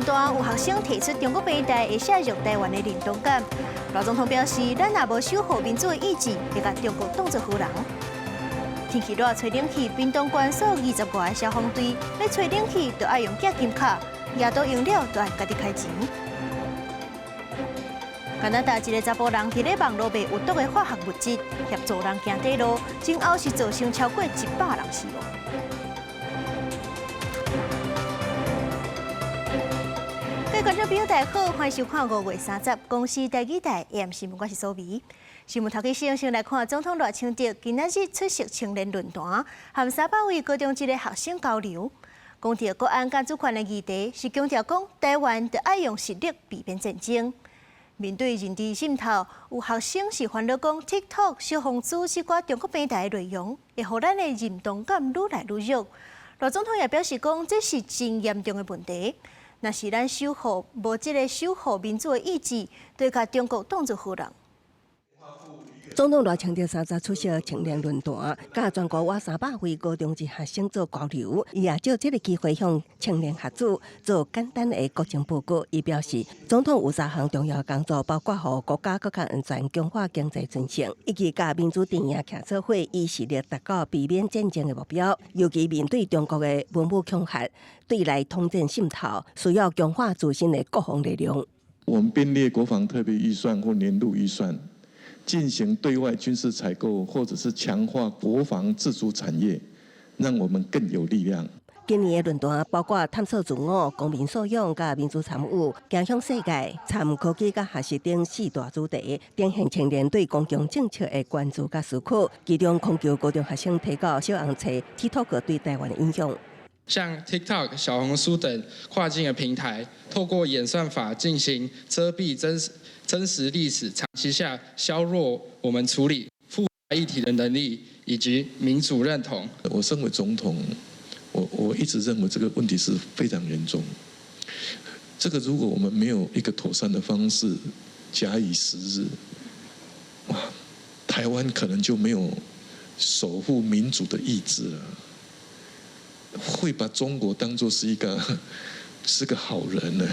論壇有學生提出中國平台會削弱台灣的認同感。賴總統表示，咱若無守護民主的意志，會共中國當作好人。天氣熱，吹冷氣，屏東縣所有25个消防隊欲吹冷氣，就愛用寄金卡，額度用了就愛家己開錢。加拿大一个查埔人佇咧網路賣有毒的化學物質，協助人行短路，前後是造成超過100人死亡。各位觀眾朋友，大家好，歡迎收看5月30公視台語台 AM 新聞，我是蘇眉。新聞頭起先先來看總統賴清德今仔日出席青年論壇，和300位高中職的學生交流，講著國安佮主權的議題，是強調講台灣著愛用實力避免戰爭。面對認知滲透，有學生是煩惱講 TikTok、小紅書這寡中國平台的內容，會予咱的認同感愈來愈弱。賴總統也表示講，這是真嚴重的問題。若是咱守護無這个守護民主的意志，就會共中國當作好人。總統賴清德30出席青年論壇，佮全國約300位高中職學生做交流。伊也藉這个機會向青年學子做簡單的國情報告。伊表示，總統有三項重要工作，包括予國家閣較安全、強化經濟韌性，以及佮民主陣營徛做伙，以實力達到避免戰爭的目標。尤其面對中國的文武恐嚇、對內統戰滲透，需要強化自身的國防力量。我們編列國防特別預算或年度預算，進行對外軍事採購，或者是強化國防自主產業，讓我們更有力量。今年的論壇包括探索自我、公民素養佮民主參與、走向世界、參科技佮學習等四大主題，展現青年對公共政策的關注佮思考。其中，空求高中學生提到小紅冊 TikTok 對台灣的影響。像 TikTok、小紅書等跨境的平台，透過演算法進行遮蔽真實歷史，長期下削弱我們處理複雜議題的能力以及民主認同。我身為總統，我一直認為這個問題是非常嚴重。這個如果我們沒有一個妥善的方式假以時日，哇，台灣可能就沒有守護民主的意志了，會把中國當作是個好人呢。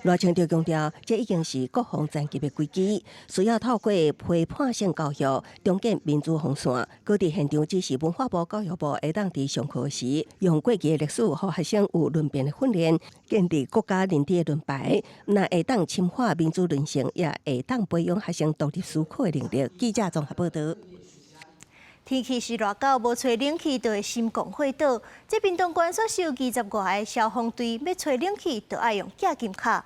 賴清德強調，這已經是國防層級的危機，需要透過批判性教育，重建民主防線。閣佇現場指示文化部、教育部會當佇上課時，用過去的歷史，予學生有論辯的訓練，建立國家認知的盾牌，若會當深化民主韌性，也會當培養學生獨立思考的能力。記者綜合報導。天氣是熱到無吹冷氣就會心狂火倒。這屏東縣所有25个消防隊欲吹冷氣，就愛用寄金卡。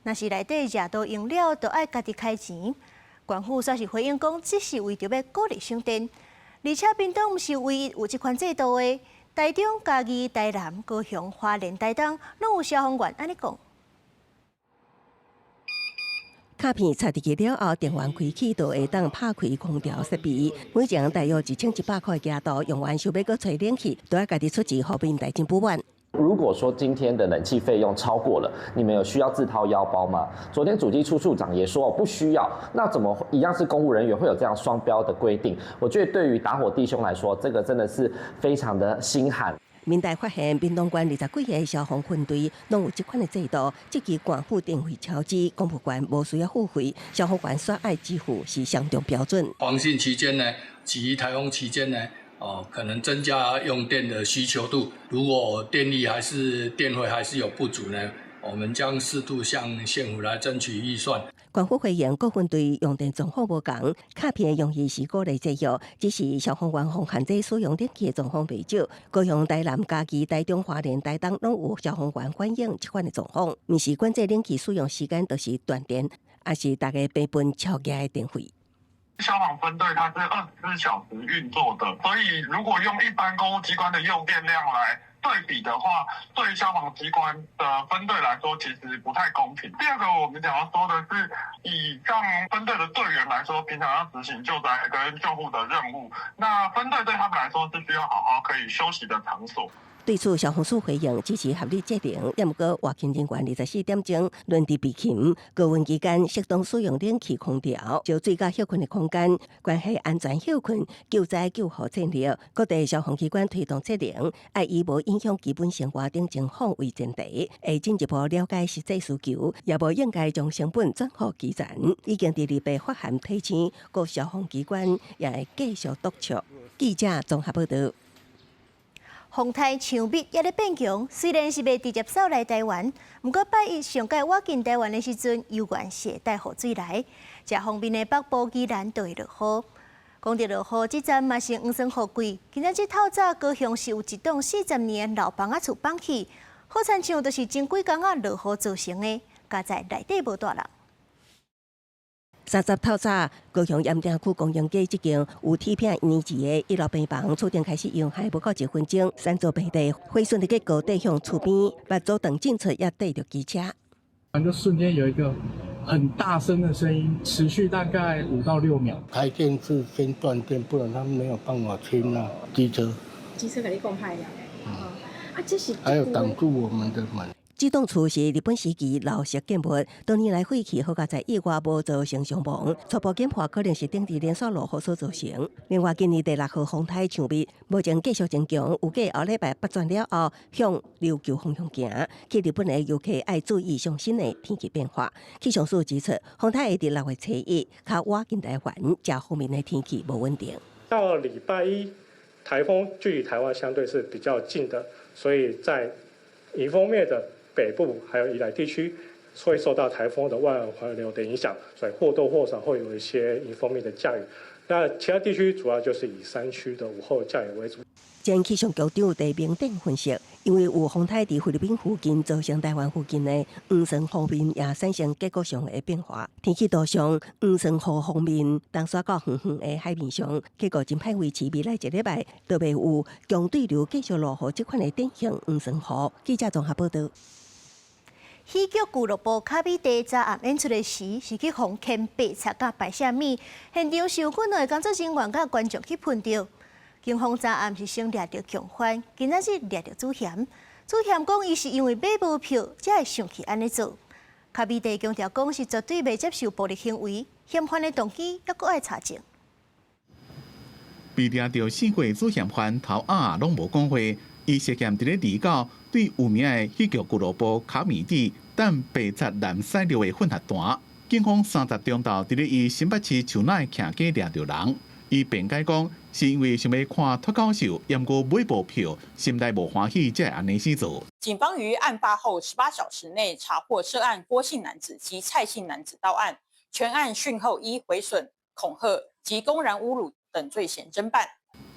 若是內底額度用了，就愛家己開錢。縣府煞是回應講，這是為著欲鼓勵省電。而且屏東毋是唯一有這款制度的，台中、嘉義、台南、高雄、花蓮、台東，攏有消防員按呢講。卡片插入去了後，電源開啟就會當拍開空調設備。每一人大約1100塊額度，用完想欲閣吹冷氣，都愛家己出錢，予民代真不滿。如果說今天的冷氣費用超過了，你們有需要自掏腰包嗎？昨天主計處處長也說不需要，那怎麼一樣是公務人員會有這樣雙標的規定？我覺得對於打火弟兄來說，這個真的是非常的心寒。民代發現，屏東縣20幾个消防分隊攏有這款的制度，這期縣府電費超支，公務員無需要付費，消防員煞愛支付是相當標準。黃汛期間呢，及颱風期間呢，哦，可能增加用電的需求度。如果電力還是電費還是有不足呢，我們將適度向縣府來爭取預算。縣府回應各分隊用電狀況無仝，卡片用意是鼓勵節約，只是消防員予限制使用冷氣的狀況袂少。高雄、台南、嘉義、台中、花蓮、台東攏有消防員反映這款的狀況，毋是管制冷氣使用時間，就是斷電，抑是大家平分超額的電費。消防分隊它是24小時運作的，所以如果用一般公務機關的用電量來對比的話，對消防機關的分隊來說，其實不太公平。第二個，我們想要說的是，以像分隊的隊員來說，平常要執行救災跟救護的任務，那分隊對他們來說是需要好好可以休息的場所。對此，消防署回應支持合理節能，也毋過外勤人員24點鐘輪值備勤，高溫期間適當使用冷氣空調，燒水佮歇睏的空間，關係安全歇睏、救災救護戰略。各地消防機關推動節能，愛以無影響基本生活等情況為前提，會進一步了解實際需求，也無應該將成本轉予基層。已經佇二八發函提醒各消防機關，也會繼續督促。記者綜合報道。風颱薔蜜猶咧變強，雖然是袂直接掃來台灣，毋過拜一上蓋倚近台灣的時陣，猶原是會帶雨水來。遮方面的北部宜蘭就會落雨。講著落雨，這陣嘛是黃酸雨季。今仔日透早高雄市有一棟40年的老房仔厝崩去，好親像就是前幾工仔落雨造成的，佳哉內底無蹛人。30透早，高雄鹽埕區公營街這間有鐵片年字的一樓病房，厝頂開始用還無到一分鐘，三座平地毀損的結構綴向厝邊，腹阻斷進出也綴著機車。就瞬間有一個很大聲的聲音，持續大概5到6秒。開電視先斷電，不然他們沒有辦法清啊。機車，機車共你講歹啦。啊，這是還有擋住我們的門。這棟厝是日本時期老式建物，多年來廢棄，好佳哉意外無造成傷亡。初步研判可能是頂日連續落雨所造成。另外，今年第六號風颱薔蜜，目前繼續增強，預計後禮拜北轉了後向琉球方向行。去日本的遊客愛注意上新的天氣變化。氣象署指出，風颱會佇6月初一較倚近台灣，這方面的天氣無穩定。到禮拜一，颱風距離台灣相對是比較近的，所以在迎風面的北部還有宜蘭地區會受到颱風的外環流的影響，所以或多或少會有一些迎風面的降雨。那其他地區主要就是以山區的午後降雨為主。前氣象局長鄭明典分析，因為有風颱佇菲律賓附近造成台灣附近的黃酸雨面也產生結構上的變化。天氣圖上黃酸雨鋒面東徙到遠遠的海面上，結果真歹維持未來一禮拜都袂有強對流繼續落雨這款的典型黃酸雨。記者綜合報道。喜劇俱樂部卡米地昨暗演出的時，是去予牽白賊佮排泄物，現場是有幾個工作人員佮觀眾去噴著。警方昨暗是先掠著共犯，今仔日掠著主嫌。主嫌講，伊是因為買無票，才會生氣按呢做。卡米地強調講是絕對袂接受暴力行為，嫌犯的動機猶閣愛查證。被掠著四歲主嫌犯頭仔攏無講話，伊涉嫌佇咧離港對有名的喜劇俱樂部卡米地擲白賊藍屎尿的混合彈。警方30中晝佇咧伊新北市樹林徛街掠著人，伊辯解講是因為想欲看脫口秀，毋過買無票，心內無歡喜，才會按呢做。警方於案發後18小時內查獲涉案郭姓男子及蔡姓男子到案，全案訊後依毀損、恐嚇及公然侮辱等罪嫌偵辦。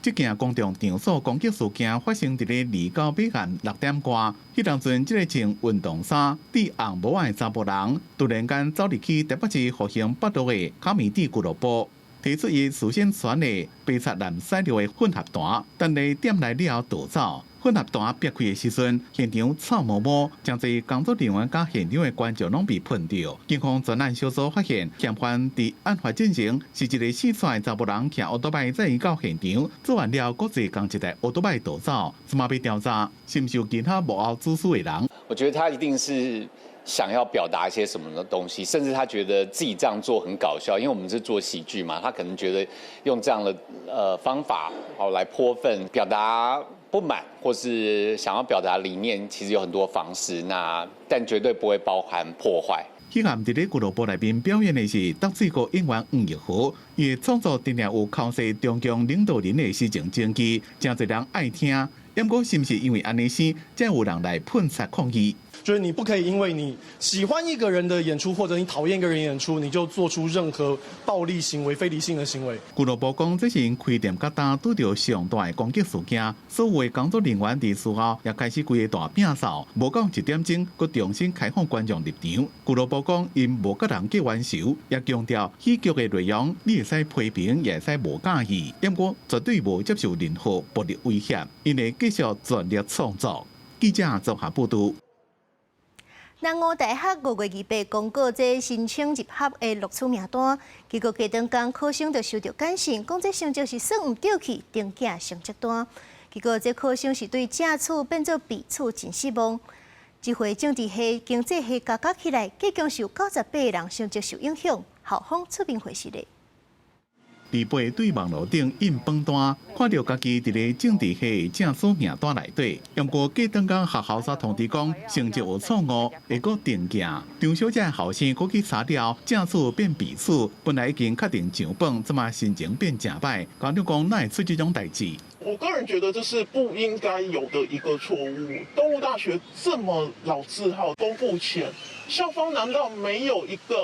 這件公眾場所攻擊事件發生佇咧29傍晚6點外，彼當陣這個穿運動衫、戴紅帽的查埔人，突然間走入去台北市復興北路的卡米地俱樂部，提出伊事先傳的白賊藍屎尿的混合彈，等佇店內了後逃走。混合彈煏開的時陣，現場臭毛毛，誠濟工作人員佮現場的觀眾攏被噴著。警方專案小組發現，嫌犯佇案發進前是一个四歲查埔人騎歐多擺載伊到現場，做完了閣坐仝一台歐多擺逃走，這馬欲調查是毋是有其他幕後主使的人？我覺得他一定是想要表達一些什麼的東西，甚至他覺得自己這樣做很搞笑，因為我們是做喜劇嘛，他可能覺得用這樣的方法哦來潑糞，表達不滿或是想要表達理念，其實有很多方式，那但絕對不會包含破壞。彼暗佇咧俱樂部內面表演的是淡水歌演員黃玉豪，伊的創作定定有剾洗中共領導人的時政證據，誠濟人愛聽。毋過是毋是因為按呢生，才有人來噴漆抗議？就是你不可以因為你喜歡一個人的演出，或者你討厭一個人演出，你就做出任何暴力行為、非理性的行為。俱樂部講，這是𪜶開店到今拄著上大的攻擊事件，所有的工作人員佇事後也開始規个大摒掃，無到一點鐘，閣重新開放觀眾入場。俱樂部講，𪜶無佮人結冤仇，也強調喜劇的內容你會使批評，也會使無佮意，毋過絕對無接受任何暴力威脅，𪜶會繼續全力創作。記者綜合報導。南澳大學5月28公告這申請入學的錄取名單，結果隔兩工考生就收到簡訊，講這成績是算毋著去，重寄成績單。結果這考生是對正取變做備取，真失望。這回政治系、經濟系加加起來，計共是有98個人成績受影響，校方出面回釋的。李貝對網路頂印榜單，看著家己佇咧政治系正取名單內底，毋過隔當工學校煞通知講成績有錯誤，會閣重寄。張小姐後生閣去查了，正取變備取，本來已經確定上榜，這馬心情變誠歹。家長講哪會出這種代誌？我個人覺得這是不應該有的一個錯誤。東吳大學這麼老字號，公布前，校方難道沒有一個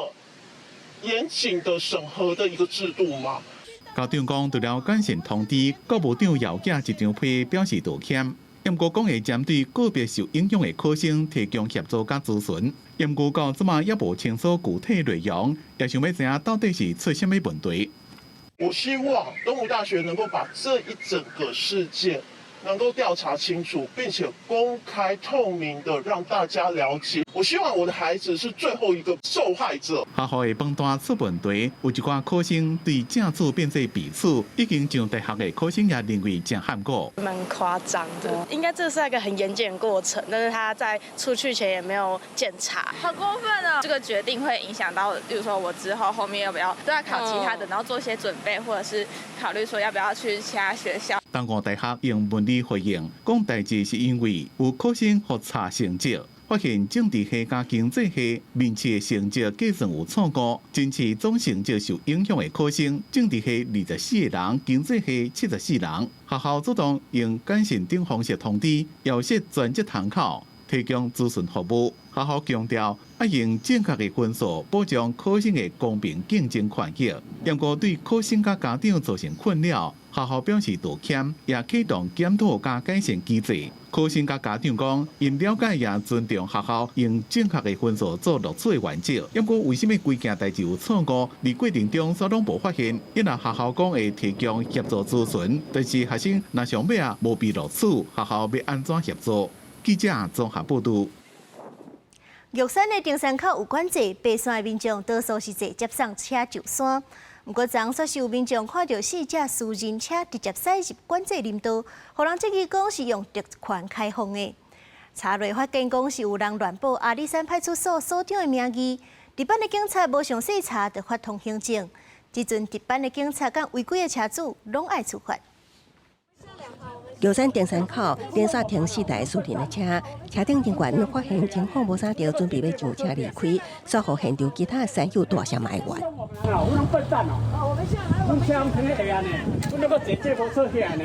嚴謹的審核的一個制度嗎？家長講，除了感謝通知，教務長枵寄一張批表示道歉。毋過講會針對個別受影響的考生提供協助佮諮詢。毋過到這馬猶無清楚具體內容，也想欲知影到底是出啥物問題。我希望東吳大學能夠把這一整個事件能夠調查清楚，並且公開透明的讓大家了解。我希望我的孩子是最後一個受害者。學校的榜單出問題，有一寡考生對正取變做備取，已經上大學的考生也認為誠罕過。蠻誇張的，應該這是一個很嚴謹的過程，但是他在出去前也沒有檢查。好過分啊！這個決定會影響到，比如說我之後後面要不要都要考其他的，然後做一些準備，或者是考慮說要不要去其他學校。東吳大學用文字回應，講代誌是因為有考生複查成績，發現政治系佮經濟系面試的成績計算有錯誤，偵試總成績受影響的考生，政治系24個人，經濟系74人。學校主動用簡訊等方式通知，要設專職窗口提供諮詢服務。學校強調，愛用正確的分數保障考生的公平競爭權益。毋過對考生佮家長造成困擾，學校表示道歉，也啟動檢討佮改善機制。考生佮家長講，𪜶了解也尊重學校用正確的分數做錄取的原則。毋過為啥物規件代誌有錯誤？佇過程中煞攏無發現。因若學校講會提供協助諮詢，但是學生若上尾仔無被錄取，學校欲按怎協助？記者綜合報導。玉山的登山口有管制，爬山的民眾多數是坐接送車上山。毋過，昨煞是有民眾看著四隻私人車直接駛入管制林道，予人質疑講是用特權開放的。查落發現講是有人亂報阿里山派出所所長的名義，值班的警察無詳細查就發通行證。這陣值班的警察佮違規的車主攏愛處罰。玉山登山口連續停四台私人的車，車頂人員發現情況無啥著，準備欲上車離開，煞予現場其他山友大聲埋怨。啊，我攏笨蛋哦！我們車停咧下呢，我那個坐這部車起來呢。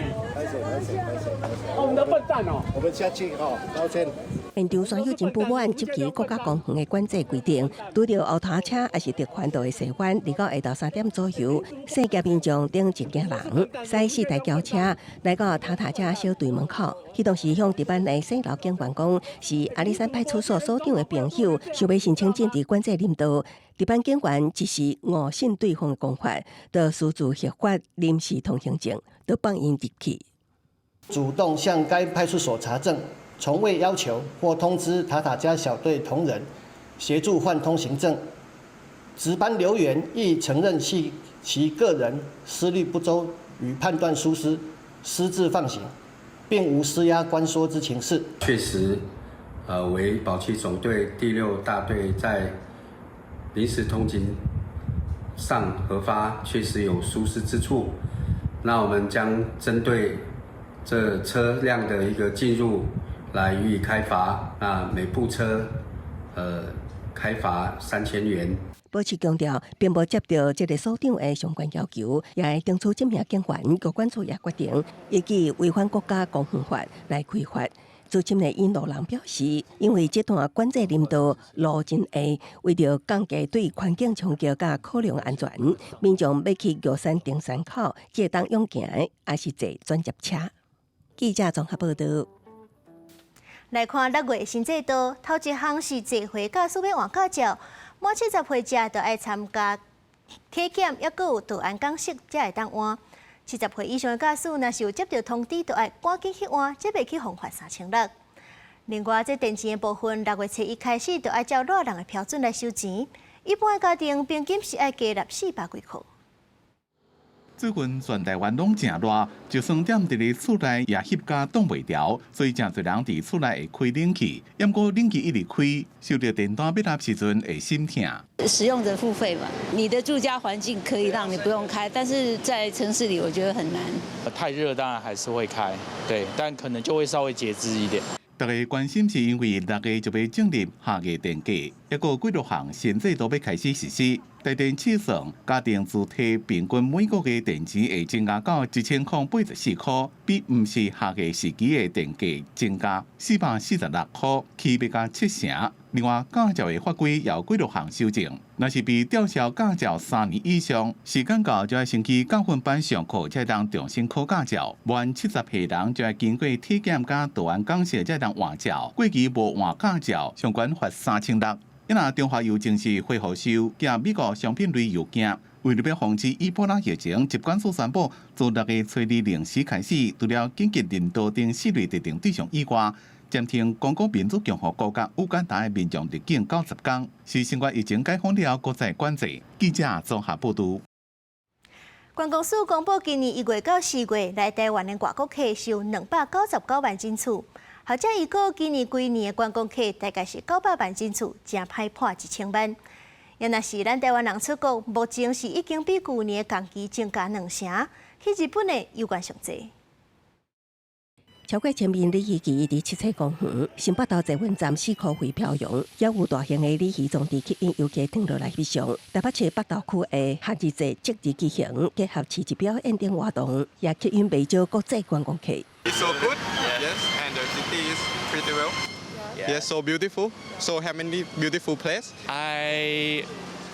我們都笨蛋哦！我們下去哦，道歉。現場山友真不滿，執起國家公園的管制規定，拄著烏頭車抑是特權就會踅彎，佇到下晝3點左右，細業民眾等一行人，駛四台轎車來到塔塔加小隊門口，彼當時向值班的洗樓警員講，是阿里山派出所所長的朋友，想欲申請進入管制林道。值班警員一時誤信對方的講法，就私自核發臨時通行證，就放𪜶入去。主動向該派出所查證，從未要求或通知塔塔加小隊同仁協助換通行證。值班留員亦承認係其個人思慮不周與判斷疏失，私自放行，並無施壓關說之情事。確實，為保區總隊第六大隊在臨時通行上核發，確實有疏失之處。那我們將針對這車輛的一個進入來予以開罰。那每部車，開罰3000元。保持強調，並無接到這个所長的相關要求，也會懲處這名警員。國管處也決定依據違反國家公園法來開罰。資深的引路人表示，因為這段管制林道路真狹，為著降低對環境衝擊佮考量安全，民眾欲去玉山登山口，會當用行的，抑是坐轉接車。記者綜合報導。來看六月新制度，頭一項是濟歲駕駛欲換駕照，滿70歲者就愛參加體檢，抑閣有導安講習，才會當換。70歲以上的駕駛，若是有接著通知，就愛趕緊去換，才袂去予罰3600。另外，這電錢的部分，6月初一開始，就愛照熱人的標準來收錢。一般的家庭平均是愛加納400幾箍。最近全台灣攏誠熱，就算踮佇咧厝內也翕甲擋袂牢，所以誠濟人佇厝內會開冷氣。毋過冷氣一直開，收著電單欲納時陣會心疼。使用者付費嘛，你的住家環境可以讓你不用開，但是在城市裡我覺得很難。太熱當然還是會開，對，但可能就會稍微節制一點。大家關心是因為6月就欲進入夏月電價，抑閣幾落項新制度欲開始實施。台電試算，家庭自提平均每個月電錢會增加到1084塊，比毋是夏月時期的電價增加446塊，起碼加七成。另外，駕照的法規有幾落項修正，若是被吊銷駕照3年以上，時間到就愛先去駕訓班上課，才會當重新考駕照。滿70歲人就愛經過體檢佮導航講習，才會當換照。過期無換駕照，上懸罰3600。若中華郵政是恢復收寄美國商品類郵件，為著欲防止伊波拉疫情，疾管署宣布，自6月初二0時開始，除了緊急人道等四類特定對象以外，暫停剛果民主共和國佮烏干達的民眾入境90天，是新冠疫情解封了閣再管制。記者綜合報導。觀光署公布，今年1月到4月來台灣的外國客是299萬人次。學者預估今年規年的觀光客大概是900萬人次，誠歹破1000萬。若是咱台灣人出國，目前是已經比舊年的同期增加兩成，去日本的猶原上濟。超過千名鯉魚墘佇七彩公園、新北投捷運站四箍飛飄揚，也有大型的鯉魚裝置吸引遊客停落來翕相。台北市北投區的夏日節即日舉行，結合市集表演等活動，也吸引袂少國際觀光客。 It's so good, yes, and the city is pretty well. Yes, so beautiful, so many beautiful place. I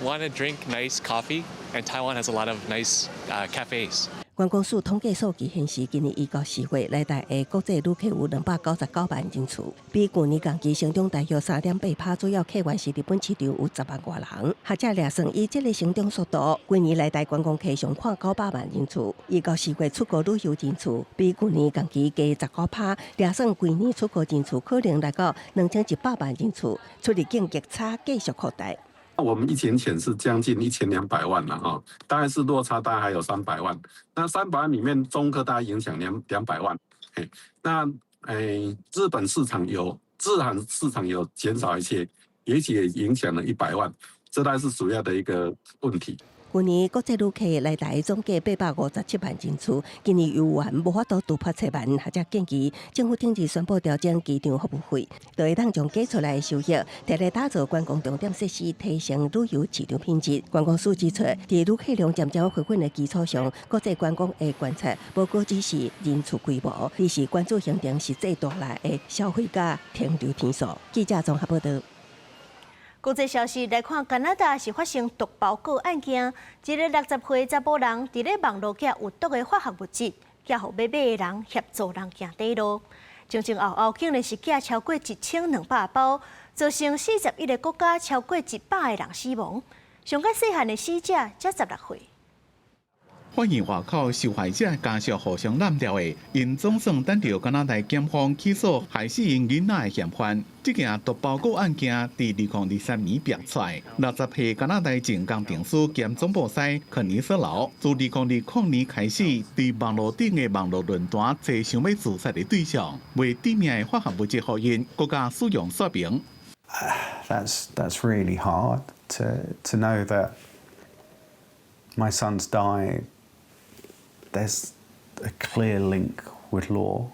want to drink nice coffee, and Taiwan has a lot of nice cafes. 觀光署統計數據顯示，今年1到4月來台的國際旅客有299萬人次，比舊年同期成長大約3.8%。主要客源是日本市場有10萬外人。學者掠算以這个成長速度，規年來台觀光客上看900萬人次。1到4月出國旅遊人次比舊年同期加19%，掠算規年出國人次可能來到2100萬人次，出入境逆差繼續擴大。我們疫情前是將近1200萬了哈，當然是落差大概還有三百萬。那三百萬裡面，中客大概影響200萬。那日本市場有日韓市場有減少一些，也許也影響了100萬，這大概是主要的一個問題。舊年國際旅客來台總計857萬人次，今年猶原無法度突破千萬，學者建議政府頂日宣布調整機場服務費，就會當將加出來的收益，摕來打造觀光重點設施，提升旅遊市場品質。觀光署指出，佇旅客量漸漸回穩的基礎上，國際觀光的觀察，無閣只是人次規模，而是關注行程實際帶來的消費佮停留天數。記者綜合報導。國際消息來看，加拿大是發生毒包裹案件，一个60歲查埔人佇咧網路寄有毒的化學物質，寄予欲買的人協助人行短路，前前後後竟然是寄超過1200包，造成41个國家超過100個人死亡。上較細漢的死者才16歲。發現外口受害者家屬互相攬掉的，𪜶總算等著加拿大檢方起訴害死𪜶囡仔的嫌犯。這件毒包裹案件佇2023年爆出來，60歲加拿大前工程師兼總部師肯尼斯勞，自2020年開始，佇網路頂的網路論壇揣想欲自殺的對象，賣致命的化學物質予𪜶，閣佮使用說明。 That's really hard to know that my son's died. There's a clear link with Law.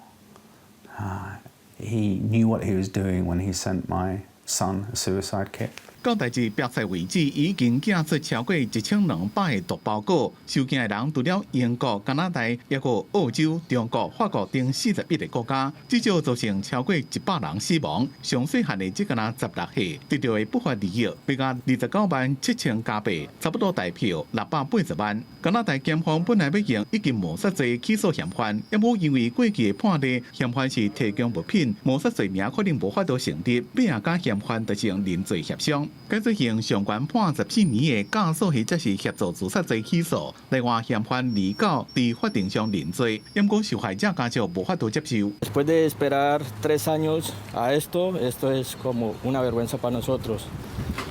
He knew what he was doing when he sent my son a suicide kit. 到代誌爆出為止，已經寄出超過1200個毒包裹，收件的人除了英國、加拿大，抑閣澳洲、中國、法國等41個國家，至少造成超過100人死亡。上細漢的才干焦16歲，得著的不法利益欲共29萬7千加幣，差不多台票680萬。加拿大檢方本來欲用一級謀殺罪起訴嫌犯，毋過因為過去的判例，嫌犯是提供物品，謀殺罪名可能無法度成立，尾仔佮嫌犯達成認罪協商。改做用上懸判14年的教唆或者是協助自殺罪起訴，另外嫌犯二九佇法庭上認罪，毋過受害者家屬無法度接受。 Después de esperar 3 años a esto, esto es como una vergüenza para nosotros.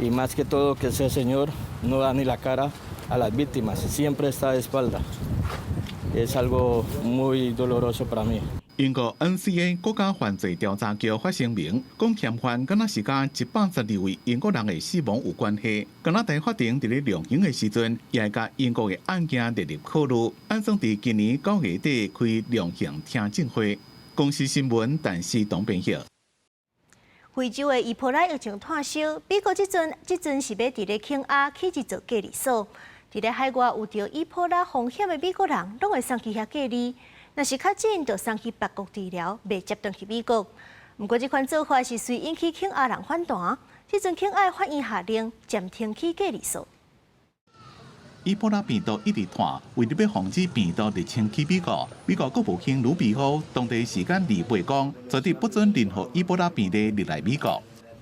Y más que todo que ese señor no da ni la cara A las víctimas, siempre está de espalda. Es algo muy doloroso para mí. 英國 NCA 國家犯罪調查局發聲明，講嫌犯敢若是佮112位英國人的死亡有關係。加拿大法庭佇咧量刑的時陣，也會共英國的案件列入考慮。按算佇今年9月底開量刑聽證會。公視新聞，陳思東編譯。非洲的伊波拉疫情湠燒，美國這陣是欲佇咧肯亞起一座隔離所，佇咧海外有著伊波拉風險的美國人，攏會送去遐隔離。若是確診，就送去別國治療，袂接轉去美國。毋過，這款做法是隨引起肯亞人反彈。這陣肯亞法院下令暫停起隔離所。伊波拉病毒一直傳，為著欲防止病毒入侵去美國，美國國務卿魯比奧當地時間28講，絕對不准任何伊波拉病例入來美國。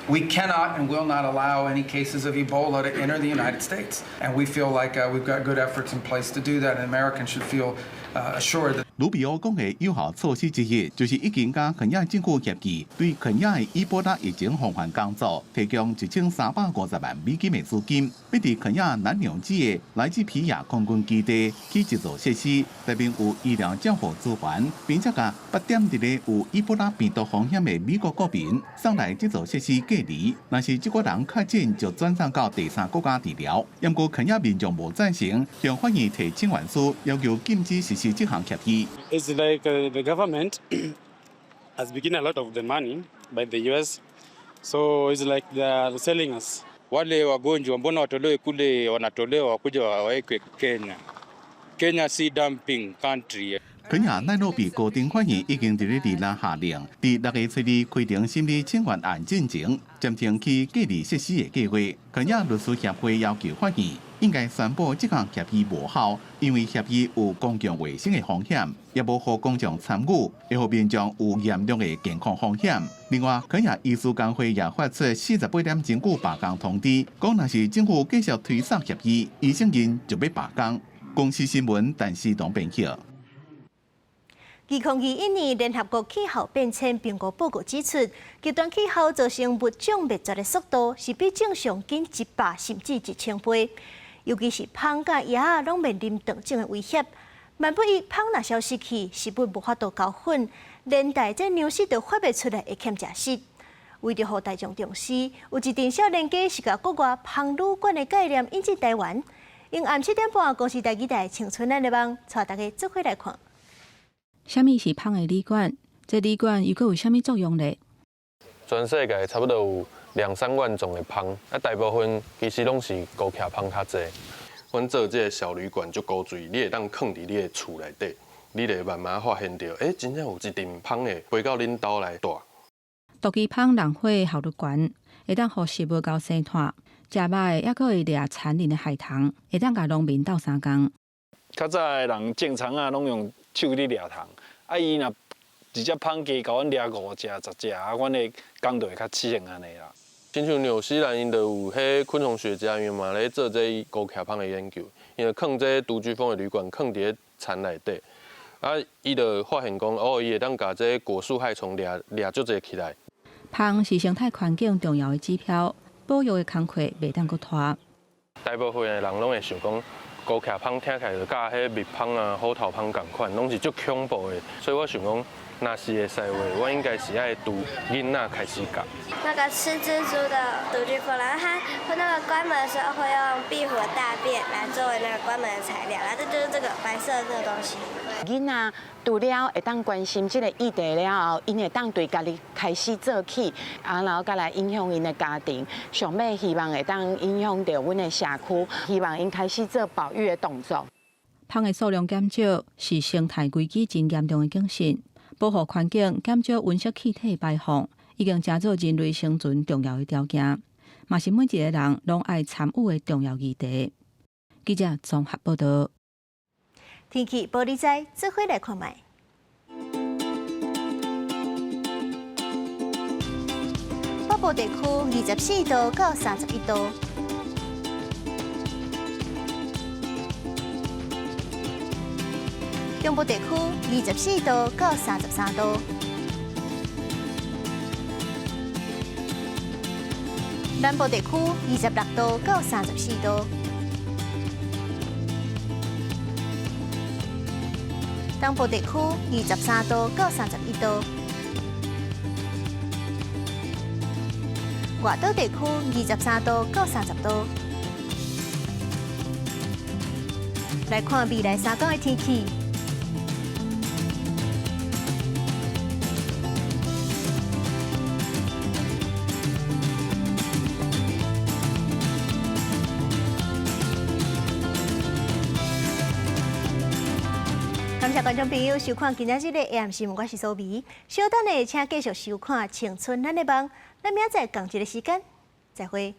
We cannot and will not allow any cases of Ebola to enter the United States. And we feel like we've got good efforts in place to do that, and Americans should feel assured that. 魯比奧講的有效措施之一，就是已經佮肯亞政府協議，對肯亞的伊波拉疫情防範工作提供1350萬美金的資金，欲佇肯亞南紐子的萊吉皮亞空軍基地起一座設施，內面有醫療照護資源，並且共八點佇咧有伊波拉病毒風險的美國國民送來這座設施隔離。若是這個人確診，就轉送到第三國家治療。毋過肯亞民眾無贊成，向法院提請願書，要求禁止實施這項協議。 It's like the government has been given a lot of the money by the US, so it's like they are selling us. Wale wagonjwa mbona watolewe kule, wanatolewa wakuja wawekwe Kenya. Kenya si dumping country. 肯亞奈洛比高等法院已經佇咧26下令，佇6月初2開庭審理請願案進前，暫停起隔離設施的計劃。肯亞律師協會要求法院應該宣布這項協議無效，因為協議有公共衛生的風險，也無予公眾參與，會予民眾有嚴重的健康風險。另外，肯亞醫師公會也發出48點鐘久罷工通知，講若是政府繼續推捒協議，醫生𪜶就欲罷工。公視新聞，陳思東編譯。2021年聯合國氣候變遷評估報告指出，極端氣候造成物種滅絕的速度是比正常緊100甚至1000倍，尤其是蜂佮蛾仔攏面臨斷種的威脅。萬不一蜂若消失去，食物無法度交粉，連帶這糧食都發袂出來會欠食食。為著予大眾重視，有一陣少年家是共國外蜂旅館的概念引進台灣。用暗7點半，公視台語台青春咱的網，帶大家做伙來看。啥物是蜂的旅館？這旅館又閣有啥物作用咧？全世界差不多有兩三萬種的蜂，啊，大部分其實攏是孤徛蜂較濟。阮做這個小旅館足古錐，你會當囥佇你的厝內底，你會慢慢發現著，欸，真正有一陣蜂會飛到恁兜來蹛。獨居蜂人火效率懸，會當予食物𠢕生湠，食肉的抑閣會掠殘鱗的害蟲，會當共農民鬥相共。較早的人種蔥仔攏用手咧掠蟲，啊伊若一隻蜂加共阮掠五隻、10隻，啊，阮的工就會較省按呢啦。親像紐西蘭，𪜶就有彼昆蟲學家，𪜶嘛咧做這孤徛蜂的研究，𪜶就囥這獨居蜂的旅館，囥佇咧田內底，啊，伊就發現講，哦，伊會當共這果樹害蟲掠掠足濟起來。蜂是生態環境重要的指標，保育的工課袂當閣拖。大部分的人攏會想講，孤徛蜂聽起來就佮彼蜜蜂啊、虎頭蜂仝款，攏是足恐怖的。所以我想講，若是會使的話，我應該是愛從囡仔開始教。那個吃蜘蛛的獨居蜂，然後它會那個關門的時候會用壁虎的大便來作為那個關門的材料，然後這就是這個白色的這個東西。囡仔除了會當關心這個議題了後，𪜶會當對家己開始做起，啊，然後閣來影響𪜶的家庭，上尾希望會當影響著阮的社區，希望𪜶開始做保育的動作。蜂的數量減少是生態危機真嚴重的警訊，保護環境、減少溫室氣體排放，已經成做人類生存重要的條件，嘛是每一個人攏愛參與的重要議題。記者綜合報道。天氣玻璃仔，做伙來看覓。北部地區24度到31度。中部地區24度到33度。南部地區26度到34度。東部地區23度到31度，外島地區23度到30度。來看未來三工的天氣。感謝觀眾朋友收看今仔日的 AM 新聞，我是蘇美。稍等下，請繼續收看《青春咱的夢》。咱明仔載仝一个時間，再會。